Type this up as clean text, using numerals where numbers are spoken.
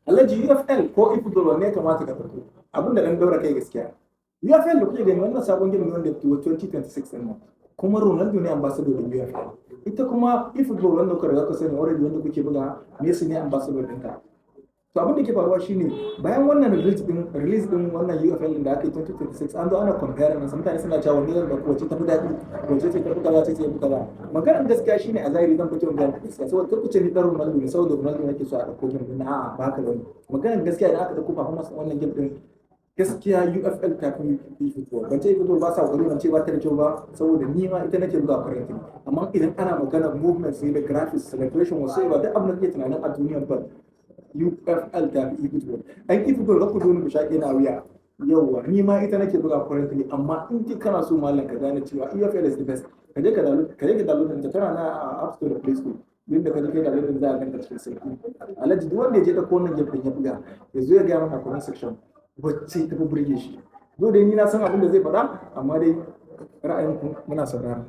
Alhaji, UFL ko eFootball, wanne ya kamata ka ɗauko? Abin da ɗan daura kai gaskiya. UFL da kuke gani, wannan sabon game ne wanda ya fito 2026 ɗin nan. Kuma Ronaldo ne ambassador din UFL. Ita kuma eFootball, wanda kuka riga ku sani already, wanda kuke buga, Messi ne ambassador ɗinta. To, abin da ke faruwa shine, bayan wannan release din wannan UFL din da aka yi 2026, an zo ana compare nan, mutane suna cewa wanne zan dauko, wacce tafi daɗi, wacce ce tafi kaza, ce tafi kaza. Maganar gaskiya shine, a zahiri zan fito in ga muku gaskiya, saboda kar ku ce ni dan Ronaldo ne, saboda Ronaldo nake so a dauko game din. A'a, ba haka bane. Maganar gaskiya, idan aka dauko performance din wannan game din, gaskiya UFL ta fi eFootball. Ban ce eFootball ba sa kokari, ban ce ba ta da kyau ba, saboda ni ma ita nake buga currently. Amma idan ana magana movements ne da graphics, celebration, wasu ba, duk abin da kake tunanin a duniyar ba, UFL ta fi eFootball. An eFootball ka ku zo ni ku shaƙe na wuya. Yauwa, ni ma ita nake buga currently, amma in dai kana so, mallam, ka gane cewa UFL is the best, ka je ka download ɗinta. Tana na a App Store da Play Store. Yadda ka je kai download ɗin, za a ganta cikin sauki. Alhaji, duk wanda ya je ɗauko wannan game ɗin ya buga, ya zo ya gaya mana a comment section wacce ta fi burge shi. Zo dai, ni na san abin da zai faɗa, amma dai ra'ayinku muna saurara.